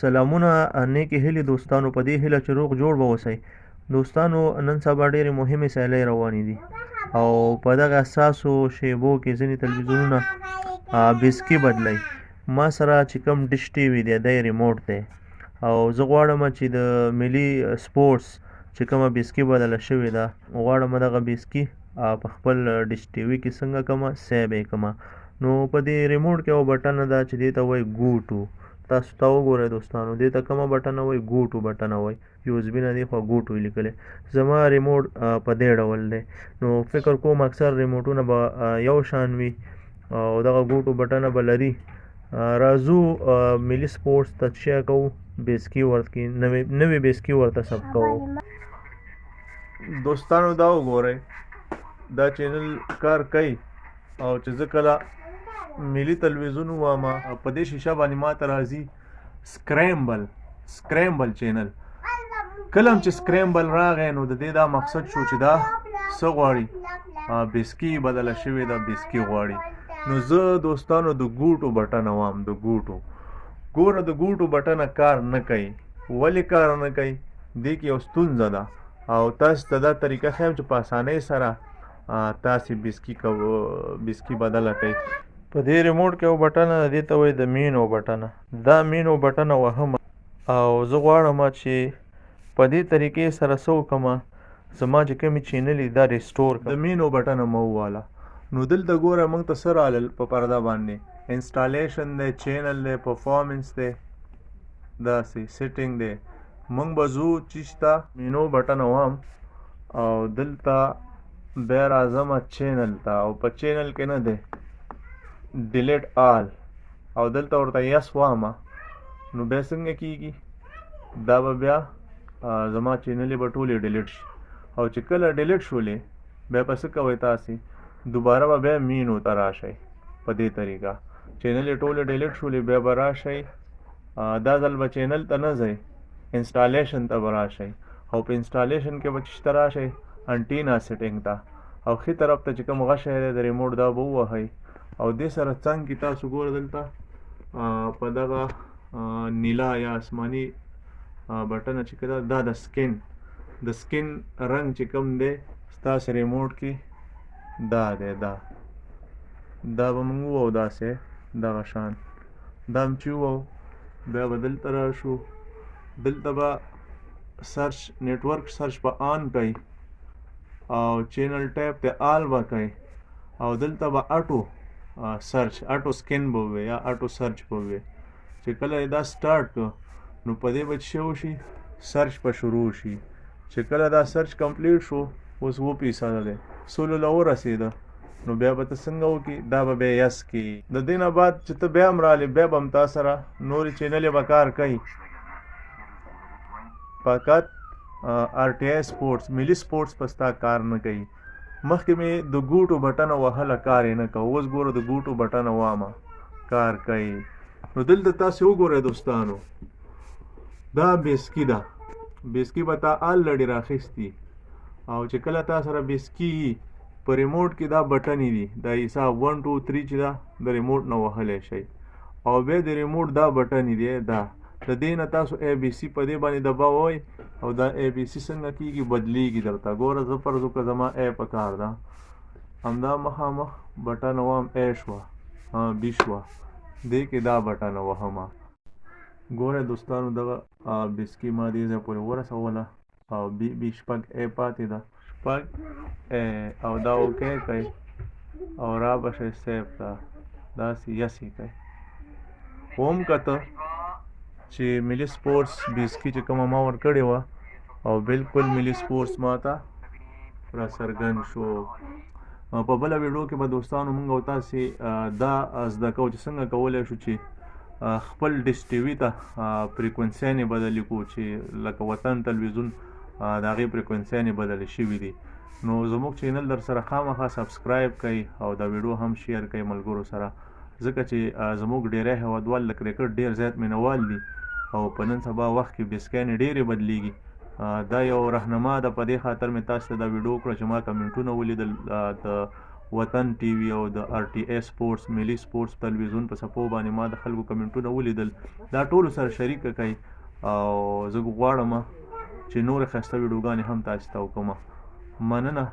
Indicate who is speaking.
Speaker 1: سلامونه نیکې هیلې دوستانو، په دې هیله چې روغ جوړ به اوسئ. دوستانو، نن سبا ډېرې مهمې سیالۍ روانې دي او په دغه حساسو شیبو کې ځینې تلویزیونونه بیسکي بدلوي. ما سره چې کوم ډش ټي وي دی، دی ریموټ دی او زه غواړم چې د ملي سپورټس چې کومه بیسکي بدله شوې ده، غواړم دغه بیسکي په خپل ډش ټي وي کې څنګه کمه سیب یې کمه. نو په دې ریموټ کې یو بټنه ده چې دې ته وایي ګو ټو. تاسو ته وګورئ دوستانو، دې ته کومه بټنه وایي؟ ګو ټو بټنه وایي. یو اس بي نه دې خوا ګو ټو یې لیکلی. زما ریموټ په دې ډول دی، نو فکر کوم اکثر ریموټونه به یو شان وي او دغه ګو ټو بټنه به لري. راځو ملي سپورټس ته چې کوو بیسکي ورته نوې بیسکي ورته ثبت کوو. دوستانو دا وګورئ، دا چینل کار کوي او چې زه کله ملي تلویزیون ووامه په دې شیشه باندې ماته راځي سکریمبل چینل. کله هم چې سکریمبل راغی نو د دې دا مقصد شو چې دا څه غواړي، بیسکي بدله شوې ده، بیسکي غواړي. نو زه دوستانو د ګوټو بټنه وام، د ګوټو ګوره د ګوټو بټنه کار نه کوي. ولې کار نه کوي؟ دې کې یو ستونزه ده او تاسو ته دا طریقه ښیم چې په اسانۍ سره تاسې بیسکي بدله کړئ. په دې ریموټ کې یو بټنه ده، دې ته وایي د مینو بټنه. دا مینو بټنه وهم او زه غواړم چې په دې طریقې سره څه وکړم، زما چې کومې چینلې دا ریسټور کړم. د مینو بټنه مه وواله. نو دلته ګوره موږ ته څه رالل په پرده باندې، انسټالیشن دی، چینل دی، پرفارمنس دی، داسې سیټینګ دی. موږ به ځو چیش ته، مینو بټنه وهم او دلته بیا راځم چینل ته او په چینل کې نه دی ډیلیټ آل او دلته ورته یس وامه. نو بیا څنګه کیږي، دا به بیا زما چینلې به ټولې ډیلیټ شي او چې کله ډیلیټ شولې بیا په څه کوئ تاسې، دوباره به بیا مینو ته راشئ. په دې طریقه چینلې ټولې ډیلیټ شولې، بیا به راشئ، دا ځل به چینل ته نه ځئ، انسټالیشن ته به راشئ او په انسټالیشن کې به چې ته راشئ انټینا سیټینګ ته او ښي طرف ته چې کوم غشی دی د ریموټ دا به ووهئ او دې سره څنګ کې تاسو ګوره دلته په دغه نیلا یا آسماني بټنه چې کده دا د سکین رنګ چې کوم دی ستاسې ریموټ کې دا دی، دا به موږ ووهو داسې دغه شان. دا هم چې ووهو بیا به دلته راشو، دلته به سرچ نیټورک سرچ به آن کوي او چینل ټیپ ته آل به کوي او دلته به اټو سرچ، اټو سکین به وي یا اټو سرچ به وي. چې کله یې دا سټارټ کړ نو په دې به څه وشي، سرچ به شروع شي. چې کله دا سرچ کمپلیټ شو، اوس 7% دی، سلو له ورسېده، نو بیا به ته څنګه وکړي، دا به بیا یس کړي. د دې نه بعد چې ته بیا هم رالې، بیا به هم تا سره نورې چینلې به کار کوي. فقط آر ټي آی سپورټس، ملي سپورټس په ستا کار نه کوي. مخکې مې د ګوټو بټنه وهله کار یې نه کوه، اوس ګوره د ګوټو بټنه وامه کار کوي. نو دلته تاسې وګورئ دوستانو، دا بیسکي ده، بیسکي به تا آلریډي راخیستي او چې کله تا سره بیسکي په ریموټ کې دا بټنې دي، دا حساب 1 2 3 چې ده د ریموټ نه وهلی شئ او بیا د ریموټ دا بټنې دی، دا د دې نه تاسو ای بي سي په دې باندې دباوئ او دا ای بي سي څنګه کیږي بدلیږي درته. ګوره زه فرض وکړه زما ای په کار ده، همدا مخامخ بټنه وهم ای شوه، بي شوه، دې کې دا بټنه وهمه. ګوره دوستانو دغه بیسکي ما دې ځای پورې ورسوله او بي بي 6 ای پاتې ده، 6 ای او دا اوکی کوي او را به شئ سیف ته، داسې یس یې کوي. وم کته چې ملي سپورټس بیسکي چې کومه ما ورکړې وه او بالکل ملي سپورټس ما ته راڅرګند شو. په بله ویډیو کې به دوستانو موږ او تاسې دا زده کوو چې څنګه کولی شو چې خپل ډش ټي وي ته فریکونسیانې بدلې کړو، چې لکه وطن تلویزیون د هغې فریکونسیانې بدلې شوې دي. نو زموږ چینل در سره خامخا سبسکرایب کړئ او دا ویډیو هم شیر کړئ ملګرو سره، ځکه چې زموږ ډیری هیوادوال د کرکټ ډیر زیات مینوال دي او په نن سبا وخت کې بیسکیانې ډېرې بدلیږي. دا یو رهنما ده، په دې خاطر مې تاسو ته دا ویډیو وکړه چې ما کمنټونه ولیدل د وطن ټي وي او د ار ټي ای سپورټس ملي سپورټس تلویزیون په صفحو باندې ما د خلکو کمنټونه ولیدل، دا ټولو سره شریک کړئ او زه غواړم چې نور ښایسته ویډیوګانې هم تاسو ته وکړم. مننه.